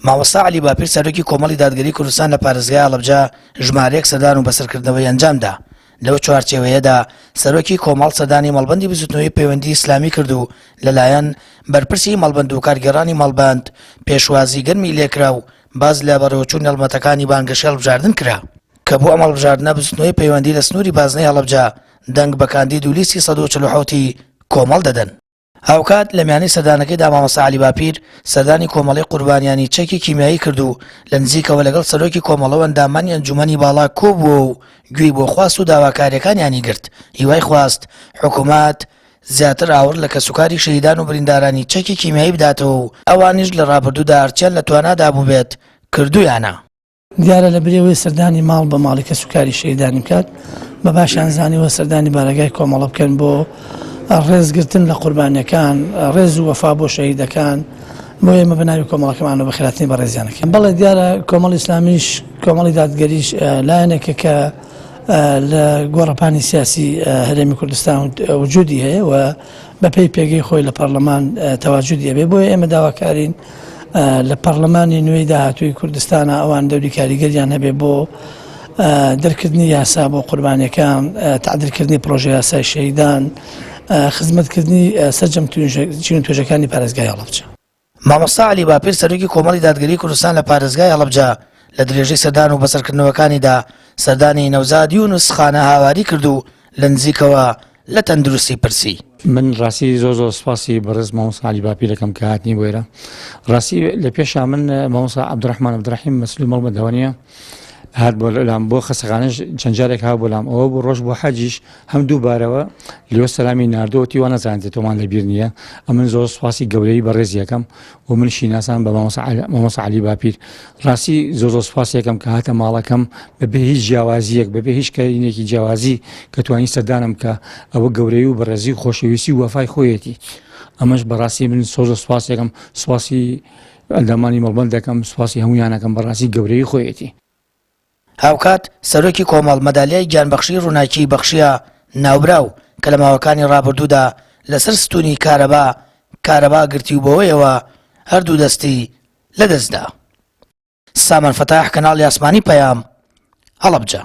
مامۆستا عەلی باپیر سەرۆکی کۆمەڵی دادگەری کوردستان لە پارێزگای هەڵەبجە ژمارەیەک سەردان و بەسەرکردنەوەی ئەنجامدا. لەو چوارچێوەیەدا سەرۆکی کۆمەڵ سەردانی مەڵبەندی بزوتنەوەی پەیوەندی ئیسلامی کرد و لەلایەن بەرپرسی مەڵبەند و کارگێڕانی مەڵبەند پێشوازی گەرمی لێکرا و باس لە بەڕێوەچوونی هەڵمەتەکانی بانگەشەی هەڵبژاردن کرا کە بۆ ئەم هەڵبژاردنە بزوتنەوەی پەیوەندی لە سنووری بازنەی هەڵەبجە دەنگ بە کاندید و لیستی 147 ی کۆمەڵ دەدەن. هاوکات لە میانەی سەردانەکەیدا مامۆستا عەلی باپیر سەردانی کۆمەڵەی قوربانیانی چەکی کیمیایی کرد و لە نزیکەوە لەگەڵ سەرۆکی کۆمەڵە و ئەندامانی ئەنجومەنی باڵا کۆبووەوە و گوێی بۆ خواست و داواکارییەکانیانی گرت، هیوای خواست حکومەت زیاتر ئاوڕ لە کەسوکاری شەهیدان و بریندارانی چەکی کیمیایی بداتەوە و ئەوانیش لە ڕابردوودا هەرچیان لە توانادا بووبێت کردوویانە. دیارە لە بری ئەوەی سەردانی ماڵ بە ماڵی کەسوکاری شەهیدانی بکات، بە باشیان زانیوە سەردانی بارەگای کۆمەڵە بکەن بۆ ڕێزگرتن لە قوربانیەکان، ڕێز و وەفا بۆ شەهیدەکان، بۆ ئێمە بە ناوی کۆمەڵەکەمانەوە بەخێرهاتنی بەڕێزیان ئەکەین. بەڵێ دیارە کۆمەڵی ئیسلامیش، کۆمەڵی دادگەریش لایەنێکە کە لە گۆڕەپانی سیاسی هەرێمی کوردستان وجودی هەیە و بەپێی پێگەی خۆی لە پەرلەمان تەواجودی ئەبێ، بۆیە ئێمە داواکارین لە پەرلەمانی نوێی داهاتووی کوردستانە ئەوان دەوری کاریگەریان هەبێ بۆ دەرکردنی یاسا بۆ قوربانیەکان، تعدیلکردنی پرۆژە یاسای شەهیدان، خزمەتکردنی سەرجەم چین و توێژەکانی پارێزگای هەڵەبجە. مامۆستا عەلی باپیر سەرۆکی کۆمەڵی دادگەری کوردستان لە پارێزگای هەڵەبجە لە درێژەی سەردان و بەسەرکردنەوەکانیدا سەردانی نەوزاد یونس خانە هاواری کرد و لە نزیکەوە لە تەندروستی پرسی. من ڕاستی زۆر زۆر سپاسی بەڕێز مامۆستا عەلی باپیر دەکەم کە هاتنی بۆ ئێرە. ڕاستی لە پێشا من مامۆستا عەبدوڕەحمان عەبدوڕەحیم مەسئولی مەڵبەندەوە نییە هات بۆ لام بۆ خەسەخانەش چەند جارێک ها بۆ لام ئەوە بۆ ڕۆژ بۆ حەجیش هەم دووبارەوە لێ سەلامی ناردۆتی وا نەزانێت تۆمان لە بیر نییە ئەمن زۆر سپاسی گەورەی بەڕێز یەکەم و منشی ناسان بە مامۆستا عەلی باپیر ڕاستی زۆر زۆر سپاسی یەکەم کە هاتە ماڵەکەم بەبێ هیچ جیاوازیەک بەبێ هیچ کەینێکی جیاوازی کە توانی سەردانم کە ئەوە گەورەی و بەڕێزی و خۆشەویستی و وەفای خۆیەتی ئەمەش بەڕاستی من زۆر زۆر سپاس یەکەم سپاسی ئەندامانی مەڵبەند دەکەم سپاسی هەمویانەکەم بەڕاستی گەورەی خۆیەتی. هاوکات سەرۆکی کۆمەڵ مەدالیای گیانبەخشیی ڕووناکیی بەخشییە ناوبراو کە لە ماوەکانی ڕابردوودا لەسەر ستوونی کارەبا کارەبا گرتی و بەوەیەوە هەردوو دەستی لەدەستدا. سامان فەتاح، کەناڵی ئاسمانی پەیام، هەڵەبجە.